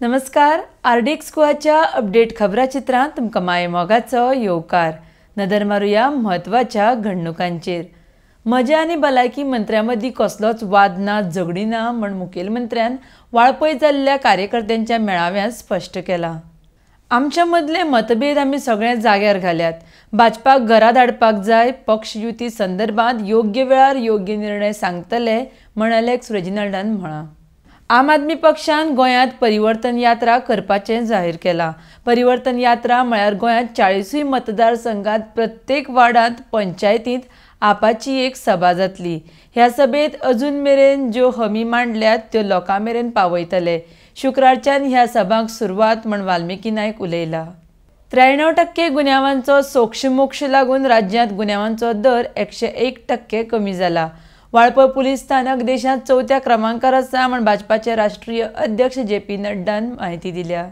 नमस्कार, RDX गोवाच्या update खबराचित्रांत तुमकां माये मोगाचो येवकार। नदर मारुया म्हत्वाच्या घडणुकांचेर। म्हज्या आनी भलायकी मंत्र्यां मदीं कसलोच वाद ना, झगडी ना म्हण मुखेलमंत्र्यान वाळपय जाल्ल्या कार्यकर्त्यांच्या मेळाव्यांत स्पश्ट केलां। आमच्या मदले मतभेद आमी सगळे जाग्यार घाल्यात। भाजपाक घरा धाडपाक जाय, पक्ष युती संदर्भात योग्य वेळार योग्य निर्णय सांगतले म्हण अलेक्स रेजिनाल्डान म्हळां। आम आदमी पक्षान गोंयांत परिवर्तन यात्रा करपाचें जाहीर केलां। परिवर्तन यात्रा म्हळ्यार गोंयांत 40 मतदारसंघात प्रत्येक वार्डांत पंचायतींत आपाची एक सभा जातली। ह्या सभेत अजून मेरेन ज्यो हमी मांडल्यात त्यो लोकां मेरेन पावयतले। शुक्रारच्यान ह्या सभांक सुरवात म्हण वाल्मिकी नायक उलयला। 93% गुन्यांवांचो सोक्षमोक्ष लागून राज्यांत गुन्यांवांचो दर 101% कमी जाला। वाळपय पुलीस स्थानक देशांत चवथ्या क्रमांकार आसा म्हण भाजपाचे राष्ट्रीय अध्यक्ष जे पी नड्डान म्हायती दिल्या।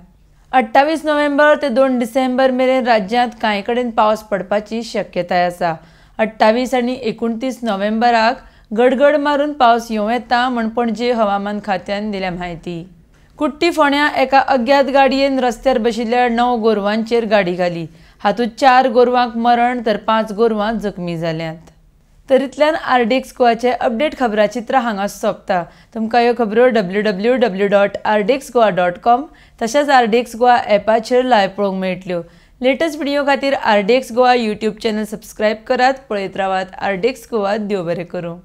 28 नोव्हेंबर ते 2 डिसेंबर मेरेन राज्यांत कांय कडेन पावस पडपाची शक्यताय आसा। 28 आनी 29 नोव्हेंबराक गडगड मारून पावस येवं येता म्हण पणजे हवामान खात्यान दिल्या म्हायती। कुट्टी फोंड्या एका अज्ञात गाडयेन रस्त्यार बशिल्ल्या 9 गोरवांचेर गाडी घाली। हातूंत 4 गोरवांक मरण तर 5 गोरवां जखमी जाल्यांत। तरीतल्यान आरडीएक्स गोवाचे अपडेट खबराचित्र हांगा सोंपता। तुमकां ह्यो खबरो www.rdxgoa.com तशेंच आरडीएक्स गोवा ॲपाचेर लायव्ह पळोवंक मेळटल्यो। लेटस्ट व्हिडिओ खातीर RDX Goa YouTube channel subscribe करात। पळयत रावात आरडीएक्स गोवा। देव बरें करूं।